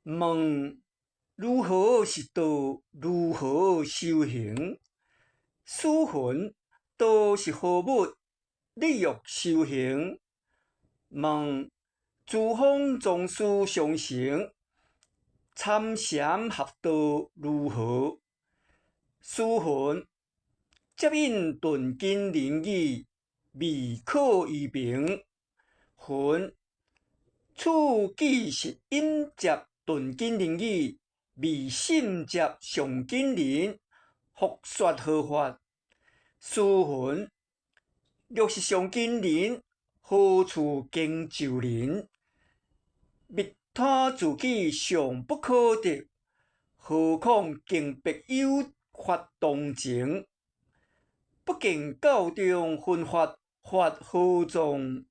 問如何是道？如何修行？師云：道是何物？你欲修行？問諸方宗師相承，參禪學道如何？師云：接引鈍根人語，未可依憑。云：此既是引接鈍根人語，未審接上根人，復說何法？師云：若是上根人，何處經咒人？密他自己尚不可得，何況敬別有法同情？不見教中分法，法何藏？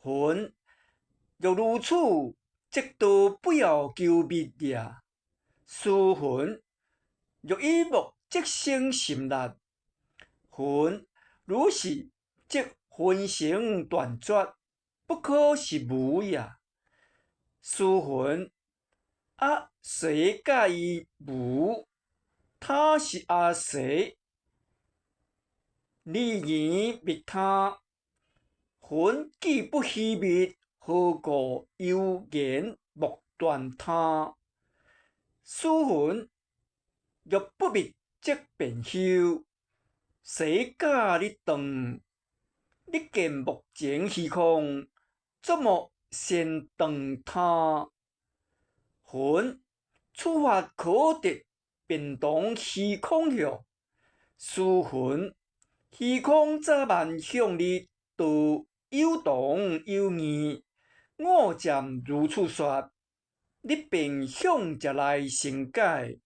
云：若如此，則道不要求密也。師云：若以目即生心力。云：如是，則分成斷絕，不可是無也。師云：啊，誰教伊無？他是阿誰？你言密他。云既不虛密，何故猶言莫斷他？師云：若不密，則便休。誰教你斷？你見目前虛空，怎麼先斷他？云：此法可得，便同虛空許？師云：虛空早晚向你道有同有異，我暫如此說，你便向這來成解。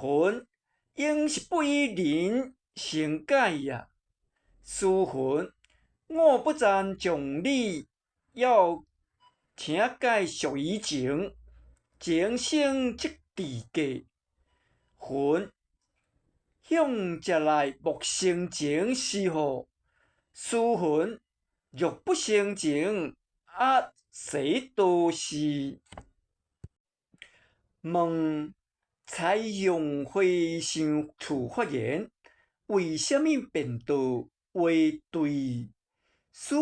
云：應是不以人成解也。師云：我不但將你要請解屬於情，情生即智解。云：向這來莫生情是何？師云：若不生情，啊，誰道是？問採用回向處發言，為啥物變道為對？師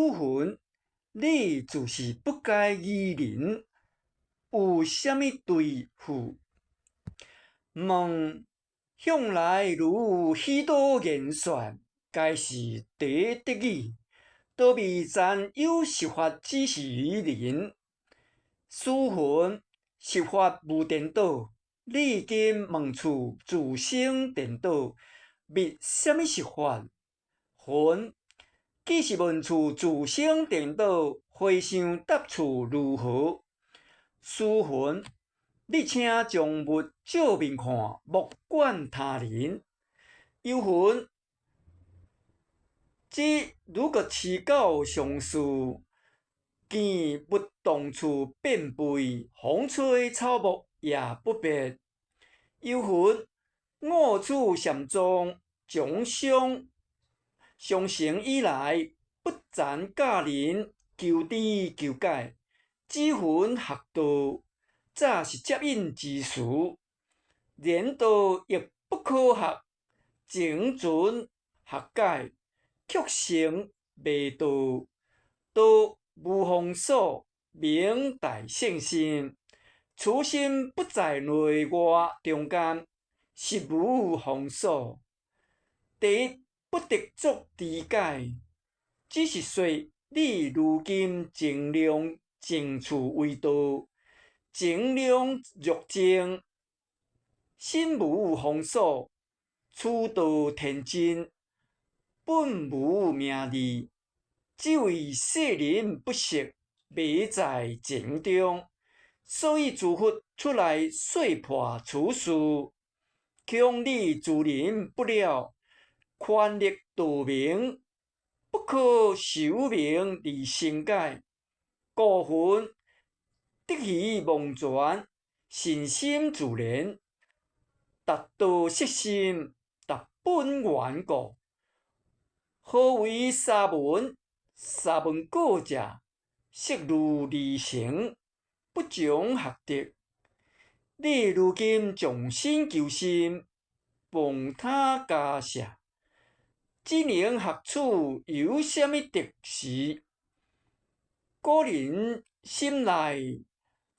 云：你就是不解語人，有啥物對付？問向來如許多言說，皆是第得語，都未曾有實法指示於人。師云：實法無顛倒，你今問處自生顛倒，密啥物實法？云：既是問處自生顛倒，回向答處如何？師云：你請將物照面看，莫管他人。又云：只如果持教上師，見物動處變背，風吹草木也不別。又云：我處禪宗從上上乘以來，不曾教人求知求解，只云學道，早是接引之時，連道亦不可學，情存學解，卻成迷道，道無方所，名大聖心。此心不在內外中間，實無方所。第一不得作知解，只是說你如今淨量淨處為道。淨量若淨，心無方所，此道天真，本無名字，只為世人不識，迷在情中，所以諸佛出來說破此事，恐你諸人不了，權力道名，不可修名而成解，故云：得魚忘筌，信心自然，達道悉心，達本源故。何為沙門？沙門過者，識如離成，不從學得。你如今將身求心，傍他迦舍，只能學處有啥物得時？古人心內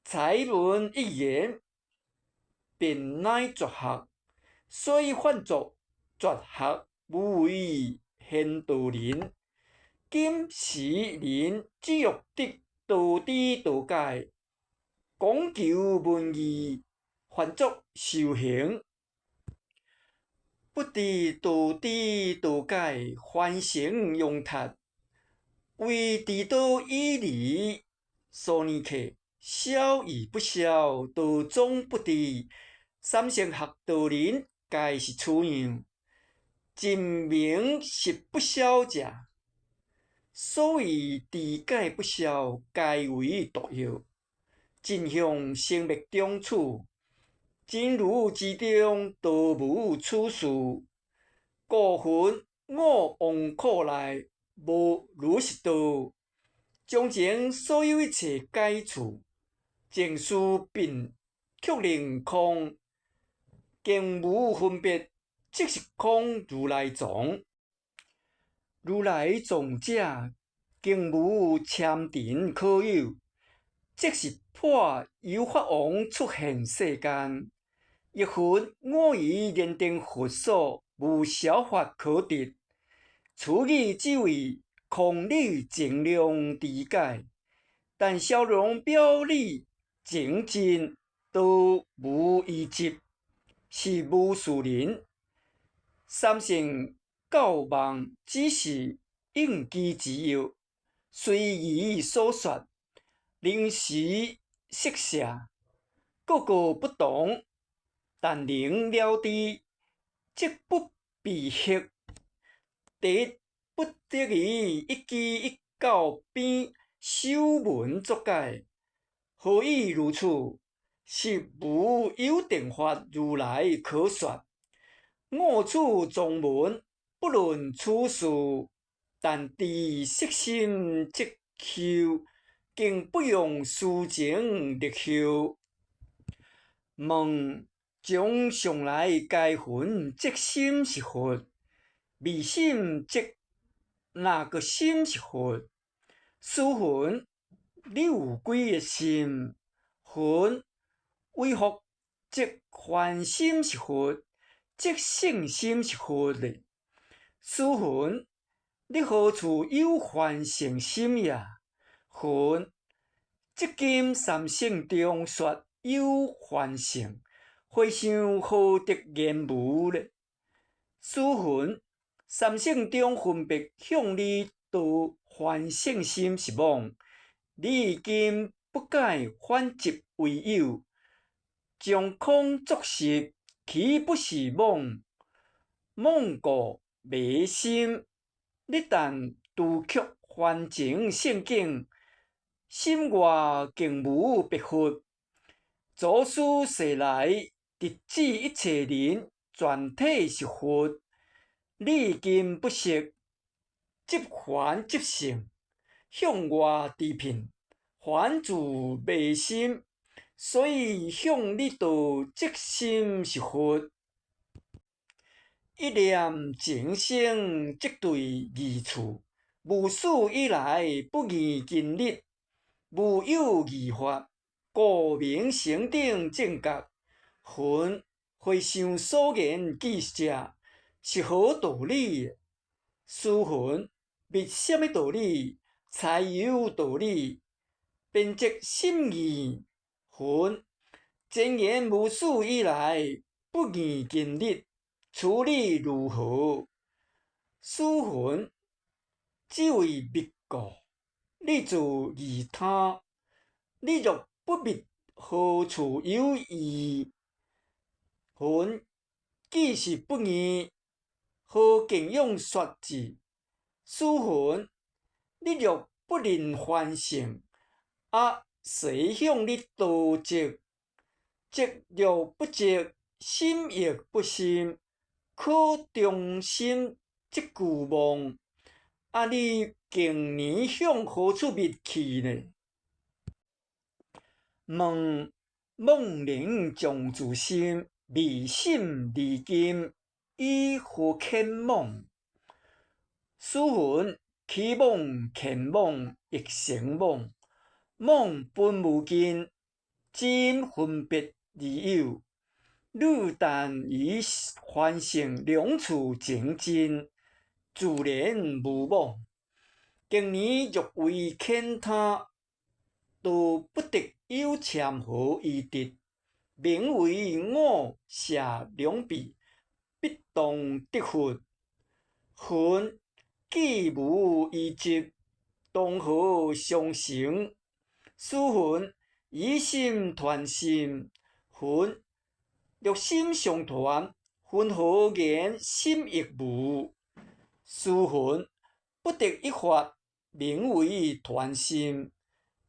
才聞一言，便乃絕學，所以喚作絕學無為賢道人。今時人只欲得道知道解，講求文義，喚作修行，不知道知道解，凡成庸脫，為知道以離娑尼克，消與不消，道終不知。三乘學道人皆是此樣，真名實不消者。所謂知解不消，皆為毒藥。真向生滅中處，真如之中，道無此事。故云五王庫內無如是道，將前所有一切解處，靜思變卻令空，更無分別，即是空如來藏。如來藏者，更無攕塵可有，即是破有法王出現世間。亦云我於燃燈佛所，無小法可得。此義只為空理淨量知解，但消融表裡精進都無依執，是無事人。三乘教妄只是應機之藥，隨意所說，臨時釋舍，各個不同，但能了知，則不必惑。第一，不得已一機一教邊修文作解，何以如此？實無有定法如來可說。五處宗門不論此事，但知色心即修，更不用事情力修。問將上來該云即心是佛，未心即哪個心是佛？師云，你有幾个心？云，唯復即凡心是佛，即聖心是佛咧。師云，你何處有凡聖心呀？云，即今三乘中說有凡聖，回想何得言無咧？師云，三乘中分別向你道凡聖心是妄，你今不解反執為有，將空作實，豈不是妄？妄故迷心，你但除卻凡情聖境，心外更無別佛。祖師世來直指一切人全體是佛，你今不識，執凡執聖，向外治騙，反自迷心，所以向你道即心是佛。一念情生，即對二處，無始以來不異今日，無有二法，故名成等正覺。云，回想所言記者，是何道理？師云，滅啥物道理？才有道理，便即心義。云，真言無始以來，不異今日，此理如何？師云，只為滅故，你自疑他。你若不滅，何處有異？云，既是不異，何敬仰說之？師云，你若不認凡聖，啊，誰向你道寂？寂若不寂，心亦不心，可中心這句妄，啊，你竟年向何處滅去呢？問，妄能將自心，未審離金，以何遣妄？師云：起妄、遣妄、亦成妄。妄本無根，只因分別而有。汝但於凡聖兩處精進，自然無妄。經年若為遣他，都不得有攙何依得，名為我舍兩臂，必當得佛。云既無依執，當何相成？師云：以心傳心。云若心相傳，云何言心亦無？師云：不得一法，名為傳心。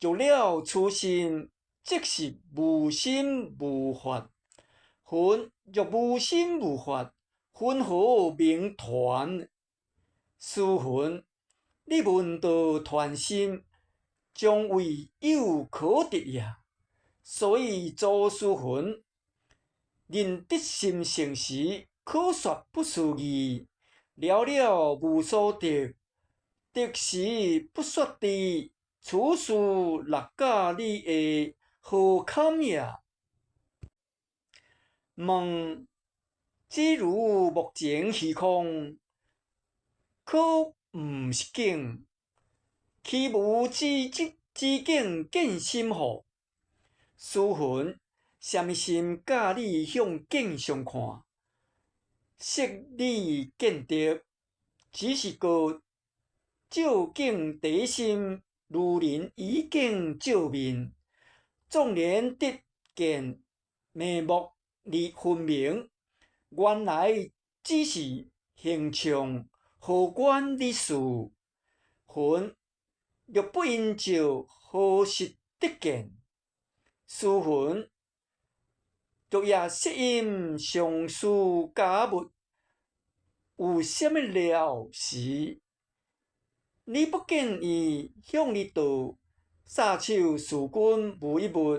若了此心，即是無心無法。云若無心無法，云何名傳？師云：你聞道傳心，將為有可得也。所以祖師云：人得心性時，可說不思議，了了無所得，得時不說知，此事六甲你下何堪也？問：只如目前虛空，可毋是境？豈無知知境見心乎？師云：啥物心教你向境上看？識你見得，只是個照境第一心，如人以鏡照面，縱然得見眉目而分明，原來只是形象，何關你事？云若不因照，何時得見？師云：若也色陰相思假物，有啥物了時？你不見伊向你道，撒手事君無一物，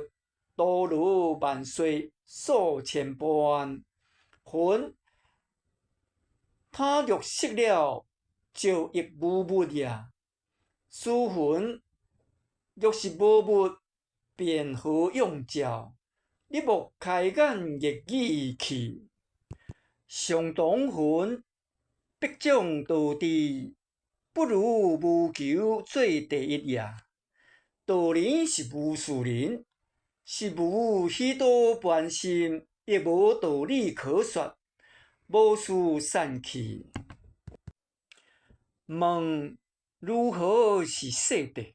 多羅萬歲數千般。云他若識了，就亦無物也。師云：若是無物，便何用照？你莫開眼逆語去。上堂云：彼種道智，不如無求做第一也。道人是無事人，是無許多般心，亦無道理可說，無需散去。問如何是說諦？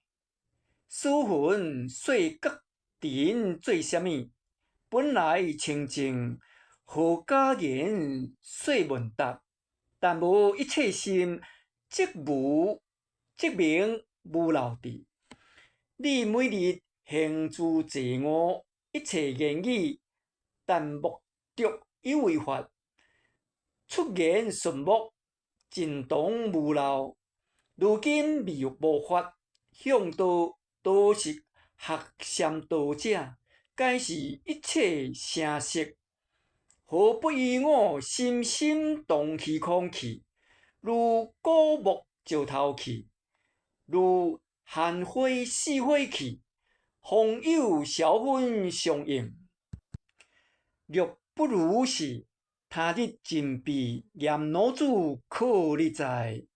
師云：說覺塵做啥物？本來清淨，何假言說問答？但無一切心，即無即名無漏智。你每日行住坐臥，一切言語，但莫著有為法，出言順目，盡同無漏。如今未無法向道，都是學禪道者，皆是一切聲色，何不與我心心同虛空去？如古木石頭去，如寒花死花去，方有銷分相應。若不如是，他日盡被閻羅主考你哉。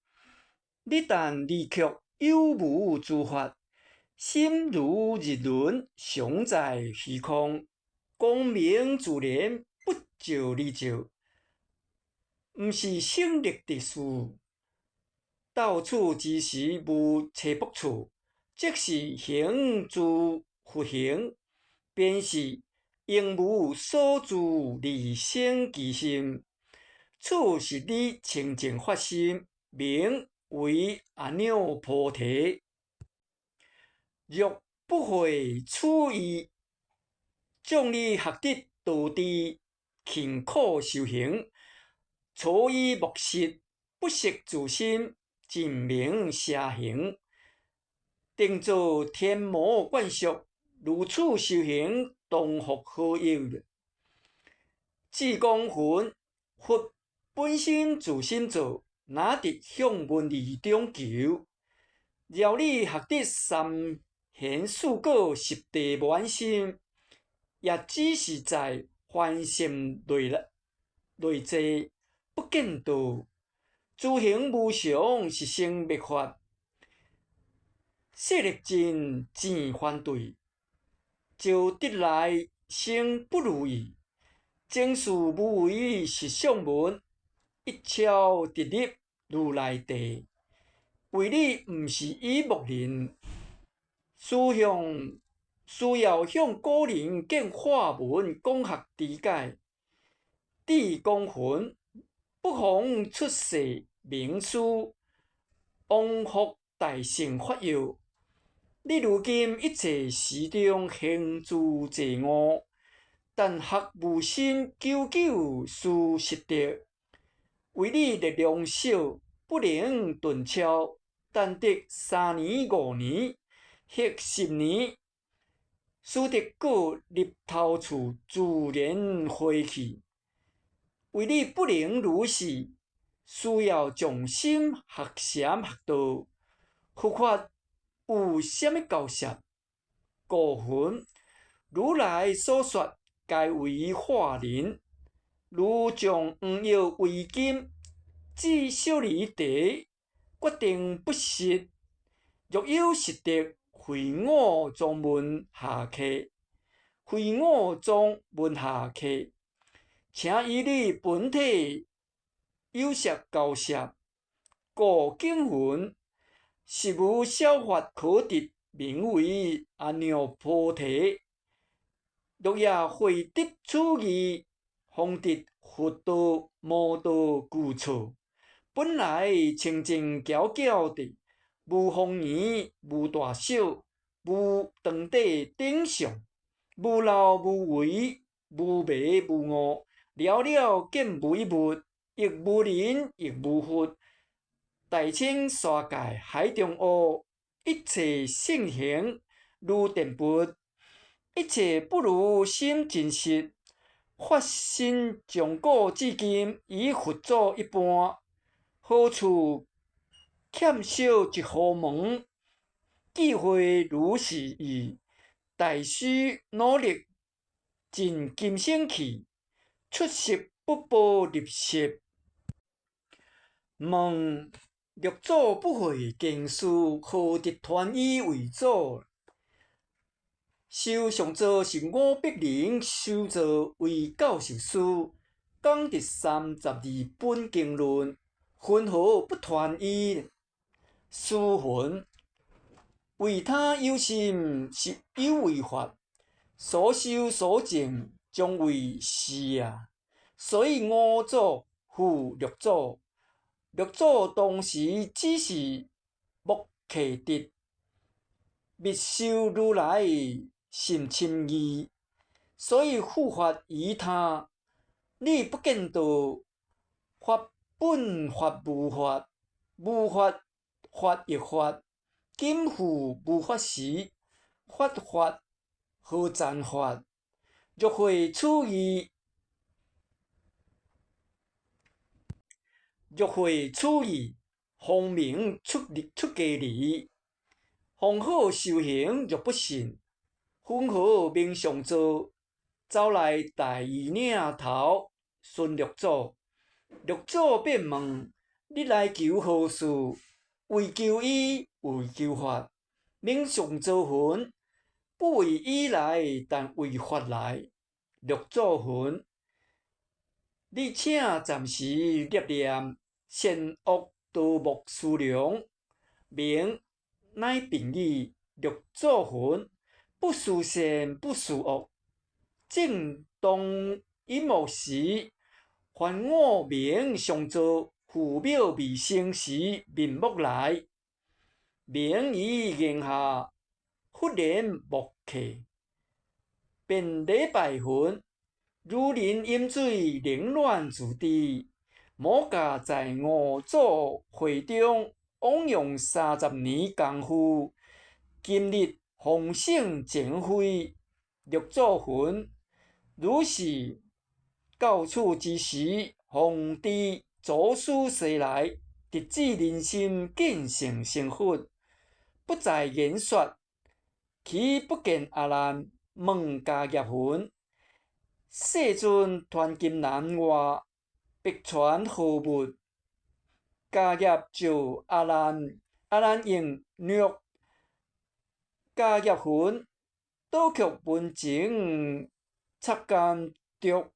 你但離卻有無諸法，心如日輪，常在虛空，光明自然，不照而照，毋是省力的事。到此之時，無找卜處，即是行住佛行，便是應無所住而生其心。此是你清淨發心，名為阿耨菩提。若不會此意，縱你學得道智，勤苦修行，粗以目實，不識自心，盡名邪行，定做天魔慣俗。如此修行，當復好友。智光云：佛本心自心造，哪得向聞義中求？饒你學得三賢四果十地無染心，也只是在凡聖類類際，不見道。諸行無常，是生滅法，勢力盡漸反對，招得來生不如意。正事無為實相門，一超直入如來地。為你毋是以目人，需要向古人見法文講學理解。智光云：不妨出世明師，往復大乘法要。你如今一切時中行諸濟惡，但學無心，久久思實得。為你力量小，不能頓超，但得3年5年或10年，使得果入頭處自然回去。為你不能如是，需要將心學禪學道。佛法有啥物交涉？故云：如來所說，皆為化人，如將黃藥為金，置小離地，決定不失。若有實得，非我宗門下客，非我宗門下客，請以你本體有涉交涉。故經云：實無小法可得，名為阿耨婆提。若也會得此義，方得佛道無道具錯。本來清淨皎皎的，無方圓，無大小，無長短頂相，無漏無為，無迷無悟，了了見無一物，亦無人亦無佛。大千沙界海中烏，一切聖行如電筆，一切不如心真實。法身從古至今，與佛祖一般，何處欠少一毫毛？智慧如是義，大須努力盡今生去，出世不報入世。問六祖不會經師，何得傳衣為祖？修上座是500人首座為教授師，講得32本經論，雲何不傳衣？師云：為他有心是有為法，所修所證將為是啊！所以五祖付六祖，六祖當時只是木刻得，密修如來甚深義，所以付法於他。你不見道，法本法無法，無法法亦法，今復無法時，法法何暫法？若會此義，若會此義，方名出出家人。方好修行若不信，云何名上座？走來大庾嶺頭尋六祖，六祖便問：你來求何事？為求衣，為求法。明上座云：不為衣來，但為法來。六祖云：你請暫時念念善惡多莫思量，明乃便語。六祖云：不思善，不思惡。正當隱沒時，凡我名上座，父廟未成時面目來，明於言下，忽然木刻，便禮拜云：如人飲水，冷暖自知。某家在五祖會中，枉用30年功夫，今日奉承前非，六祖云：如是到此之時，奉知祖師西來，直指人心，見性成佛，不在言說，豈不見阿難問迦葉云：世尊傳金蘭外，別傳何物？迦葉召阿難，阿難應若。迦葉云：倒卻聞情察監著，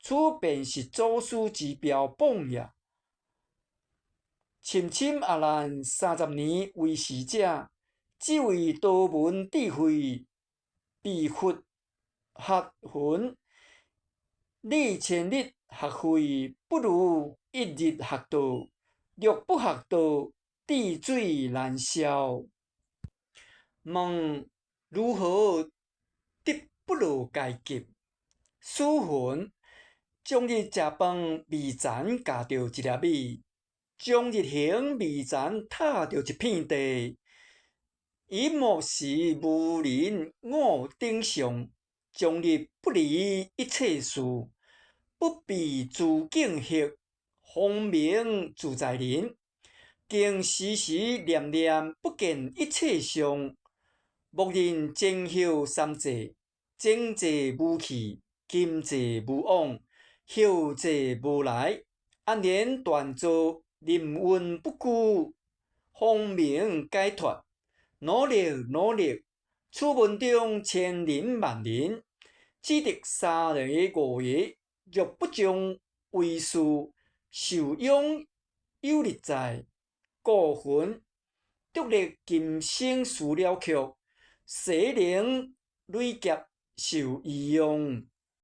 此便是祖師之標榜也。深深阿難30年為侍者，只為多聞智慧，被佛學云：你千日學慧，不如一日學道。若不學道，智水難消。問如何得不落階級？師云：終日食飯，未曾咬著一粒米；終日行，未曾踏著一片地。伊莫是無人我頂上，終日不離一切事，不避諸境惑，方名自在人。經時時念念不見一切相，默認前後三際，前際無去，今際無往，後際無來，安然斷坐，臨運不拘，方名解脫。努力努力，此門中千人萬人，只得三个五个，若不將為事，受養有日在。故云：獨力今生思了卻，世能累劫受醫用。